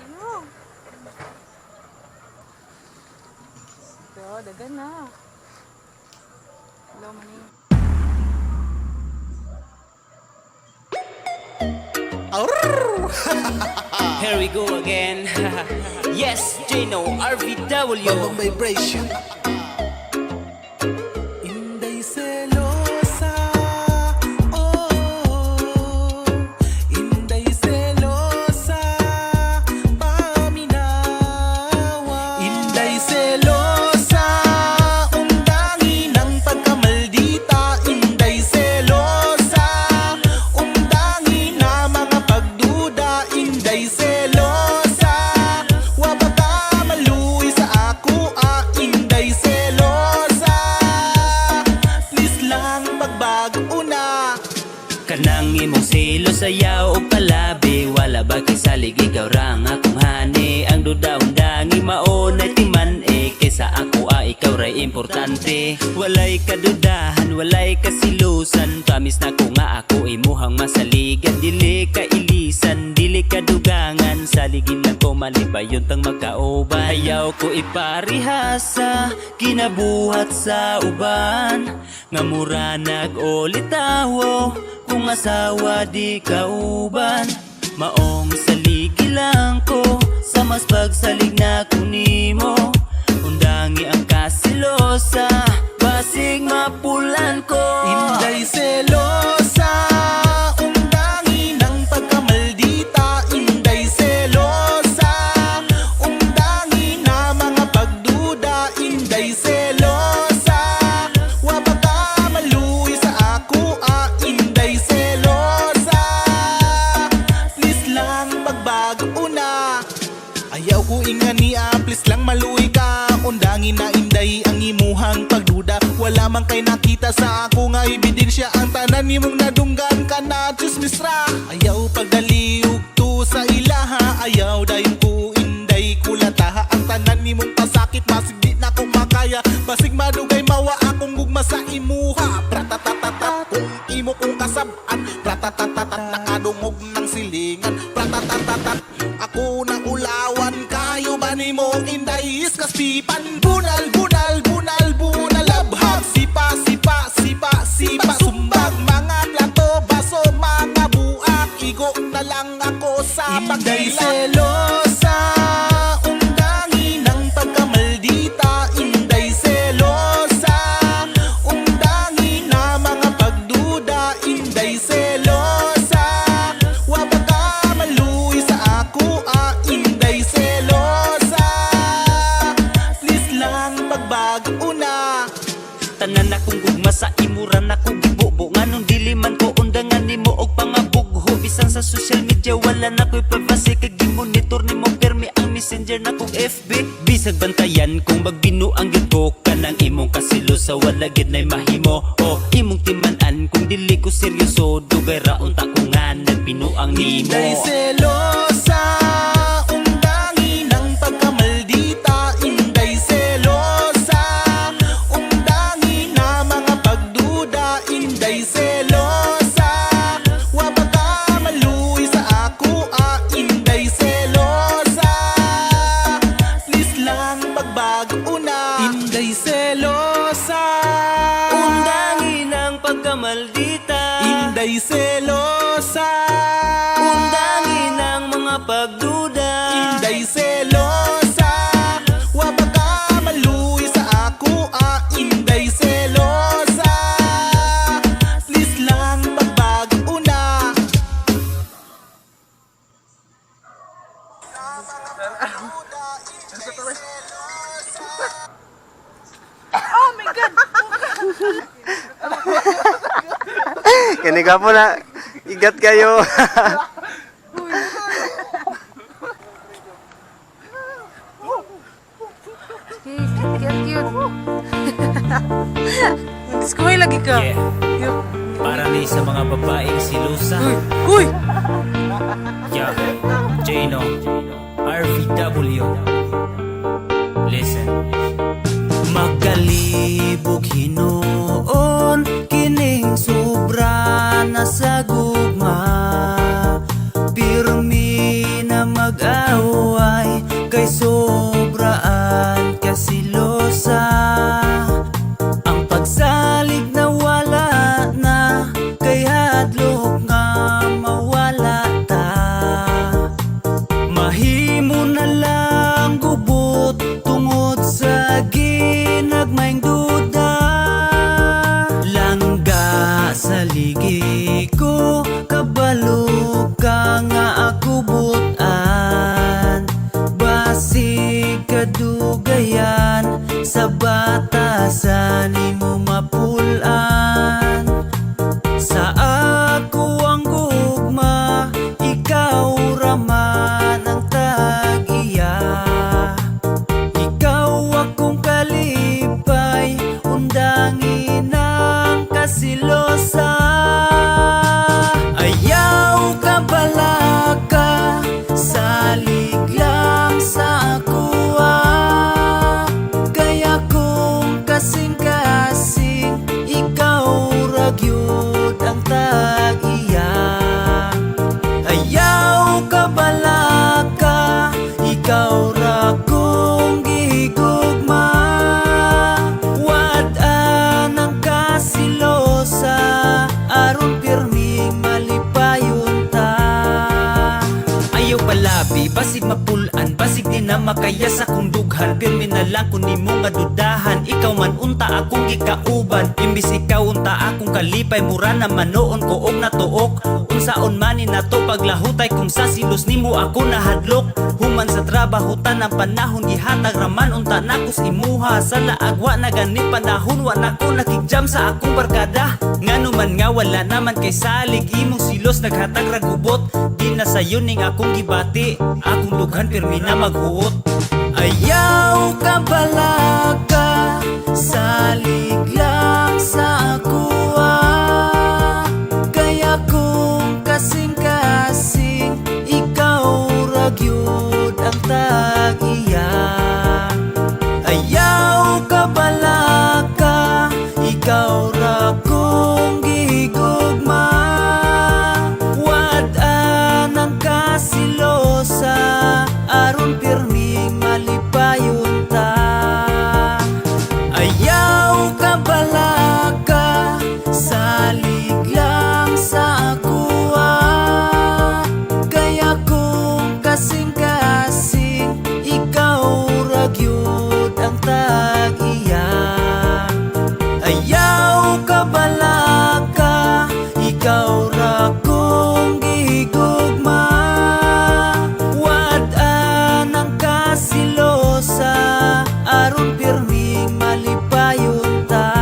Ano? Ito, dagan na. Hello, mani. Here we go again. Yes, Jano, RVW. Bagong vibration. Inday selosa. Oh, Inday selosa. Paminawa. Inday selosa. Undangi ng pagkamaldita. Inday selosa. Undangi na mga pagduda. Inday selosa. Wa ba ka maluoy sa ako ah, Inday selosa. Please lang pagbago na. Kanang imong silo sayaw o palabi. Wala ba kay salig, ikaw ra ang akong hani. Ang duda undangi mao na timan eh. Kaysa ako ah, ikaw ray importante. Walay kadudahan, walay kasilusan. Promise na ko nga ako imuhang masaligan. Dili ka ilisan, dili ka dugangan. Saligin lang ko malibayon tang magkauban. Ayaw ko iparihasa, kinabuhat sa uban. Nga mura nag-olitawo, kung asawa di kauban. Maong saligi lang ko, sa mas pagsalig na kunimo. Undangi ang kasilosa, basig mapulan ko. Inday selosa. Undangi ng pagkamaldita. Inday selosa. Undangi na mga pagduda. Inday selosa. Wa ba ka maluoy sa ako ah, Inday selosa. Please lang pagbago na. Ayaw ko ingani ah, please lang maluoy ka. Undangin na inday ang imuhang pagduda. Wala man kay nakita sa ako nga ebidensya. Ang tanan nimong nadunggan ka na chismis ra. Ayaw pagdaliog to sa ilaha. Ayaw dayon ko inday kulataha. Ang tanan nimong pasakit basig di na ko makaya. Basig madugay mawa akong gugma sa imuha. Pratatatatat kung imo kong kasab-an. Pratatatatat nakadungog ng silingan. Pratatatatat ako na ulawan. Kayo ba nimo inday iskaspipan? Bunal, bunal, bunal, bunal labhag. Sipa, sipa, sipa, sipa sumbag. Mga plato, baso, mga buak. Igo na lang ako sa Inday pagkilak. Selosa. Undangi ng pagkamaldita. Inday selosa. Undangi na mga pagduda. Inday selosa. Wa ba ka maluoy sa ako ah, Inday selosa. Please lang pagbago na. Tanan akong gugma sa imura na ko gibubo. Nganong dili man ko undangan nimo og pangabugho. Bisan sa social media wala na ko'y privacy. Kay gimonitor nimo permi ang messenger na kong FB. Bisag bantayan kung magbinuang gyud ko. Kanang imong kasilo sa wala gyud nay mahimo. O imong timan-an kung dili ko seryoso. Dugay ra unta ko nga nagbinuang nimo. Inday selosa. Undangi ng pagkamaldita. Inday selosa. Undangi na mga pagduda. Inday selosa. Wa ba ka maluoy sa ako ah, Inday selosa. Please lang pagbago na. Inday selosa. Undangi ng pagkamaldita. Inday selosa. Undangi ng mga pagduda. Inday selosa. Wa ba ka maluoy sa ako ah, Inday selosa. Please lang pagbago na. Oh my God! Kani po na igat kayo. Cute, cute, cute. Diskuy lagi ka. Yeah. Yup. Para ni sa mga babaeng silusa. Uy! Uy! Yeah. Jano, RVW. Listen. Makalibog hinuon kining sobra na sa gugma. Pirmi na mag pasaway kay sobraan kasilosa. Ang pagsalig na wala na kay hadlok nga mawala ta. Mahimo na lang gubot tungod sa ginagmayng duda. Langga, saligi ko, kabalo ka nga ako butan. Basig kadugayan sa batasan nimo mapulan. Sa ako ang gugma, ikaw raman ang tag-iya. Ikaw akong kalipay, undangin ang kasilosa. Ayaw ka balaka, salig lang sa akuha. Kaya kung kasing-kasing, ikaw ra gyud ang tag-iya. Ayaw ka balaka, ikaw ra kong gigugma. Wad-an ang kasilosa, aron pirming malipayon ta. Ayaw palabi, basig mapulan, basig di na makaya sa kong dughan. Pirmi na lang kun nimo nga dudahan, ikaw man unta akong gikauban. Imbis ikaw unta akong kalipay, mura naman noon ko og natuok. Unsaon man ni nato paglahutay kung sa silos nimo ako nahadlok. Human sa trabaho tanang panahon gihatag raman unta nako sa imuha. Sa laag wa na gani panahon, wa na ko nakigjam sa akong barkada. Ngano man nga wala naman kay salig, imong silos naghatag ra gubot. Di na sayo ning akong gibati, akong dughan pirmi na maghuot. Ayaw ka balaka, salig lang sa akuha. Kaya kung kasing-kasing, ikaw ra gyud ang tag-iya. Ayaw ka balaka, ikaw ra kong gigugma. Wad-an ang kasilosa, aron pirming malipayon ta. Ayaw ka balaka, salig lang sa akuha. Kaya kung kasing-kasing, ikaw ra gyud ang tag-iya. Ayaw ka balaka, ikaw ra kong gigugma. Wad-an ang kasilosa, aron pirming malipayon ta.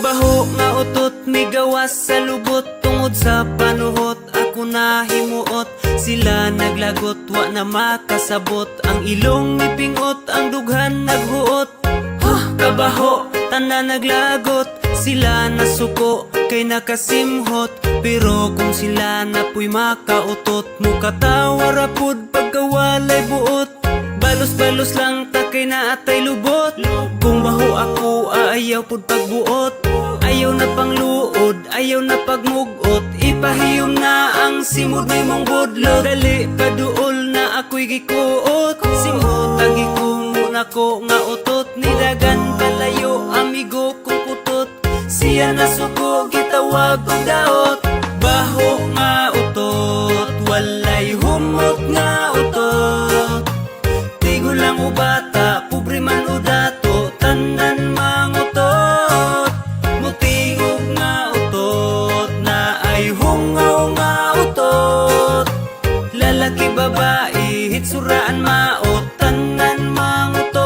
Baho nga utot migawas sa lubot tungod sa panuhot ako nahimuot. Sila naglagot, wa na makasabot. Ang ilong mipingot, ang dughan naghuot. Huh, kabaho, tanan naglagot. Sila nasuko kay nakasimhot. Pero kung sila napuy makautot, mukatawa ra pud pagkawalay buot. Balos-balos lang ta kay naatay lubot. Kung baho ako, ayaw pud pagbuot. Ayaw na pangluod, ayaw na pagmugot. Ipahiyom na ang simod may mong budlot. Dali paduol na ako'y gikuot. Simot ang gikumo ko nga utot. Nidagan palayo amigo kong putot. Siya nasuko gitawag og daot. Baho nga utot, walay humot nga utot. Tigulang o bata, pobre man o dato, tanan mangutot. Mutingog nga utot, na ay hungaw nga utot. Lalaki babae, hitsuraan maot, tanan mangutot.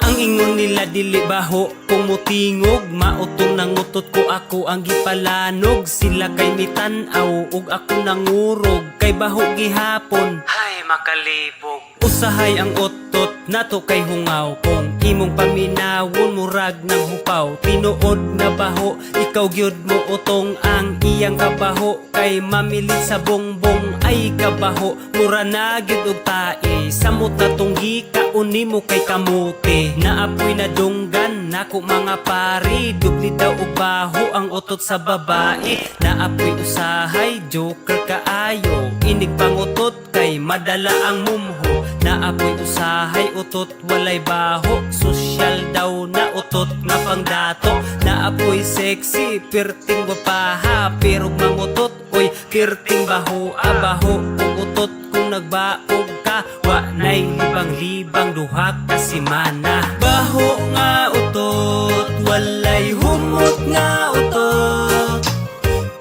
Ang ingon nila dili baho kung mutingog, mautong nangutot ko ako ang gipalanog. Sila kay mitan-aw ug ako nangurog kay baho gihapon. Hay. Usahay makalibog. Usahay ang utot nato kay hungaw. Kung imong paminawon, murag ng hupaw. Tinuod nga baho, ikaw gyud mo utong. Ang iyang kabaho kay mamilit sa bongbong. Ay kabaho, mura na gyud og tae. Samot na tong gikaon nimo kay kamuti. Naapoy na dunggan nako, mga pare. Dubli daw og baho ang utot sa babae. Naapoy usahay joker kaayo. Inig pangutot kay madala ang mumho. Naapoy usahay utot walay baho. Sosyal daw na utot nga pangdato. Naapoy sexy, pirting gwapaha, pero mangutot, oy, pirting baho. Abaho kung utot kung nagbaog ka. Wa nay libang-libang duha ka semana. Baho nga utot, walay humot nga utot.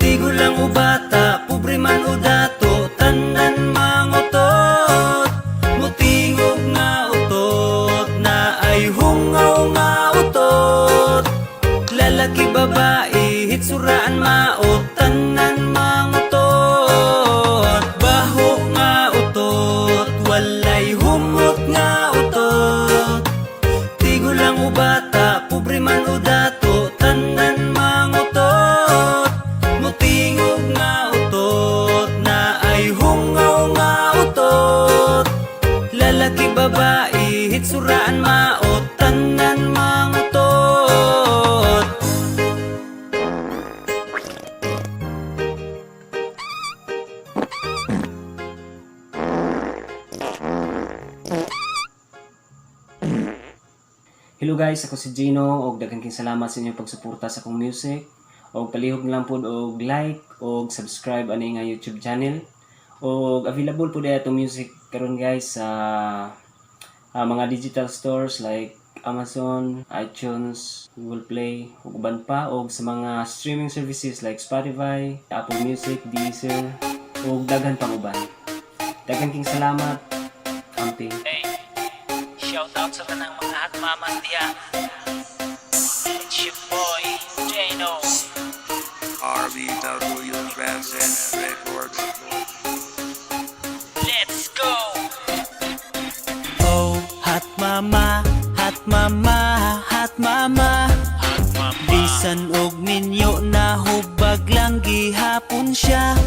Tigulang o bata, pobre man o dato, tanan mangutot. Mutingog nga utot, na ay hungaw nga utot. Lalaki, babae, hitsuraan maot, tanan mangutot. Baho nga utot, walay humot nga utot. Tigulang o bata, pobre man o dato, tanan mangutot. Mutingog nga utot, na ay hungaw nga utot. Lalaki, babae, hitsuraan maot, tanan mangutot. Hello guys, ako si Gino og daghan kayong salamat sa inyong pagsuporta sa akong music. Og palihog na lang pod og like og subscribe ani nga YouTube channel. Og available pod atong music karon, guys, sa mga digital stores like Amazon, iTunes, Google Play, ug uban pa, og sa mga streaming services like Spotify, Apple Music, Deezer, ug daghan pang uban. Daghan kayong salamat. Amping. Hey, shout out sa tanang mga hot mamas diha. It's your boy, Jano. RBW Branson Records. Let's go! Oh, hot mama, hot mama, hot mama. Bisan og minyo na, hubag lang gihapon siya.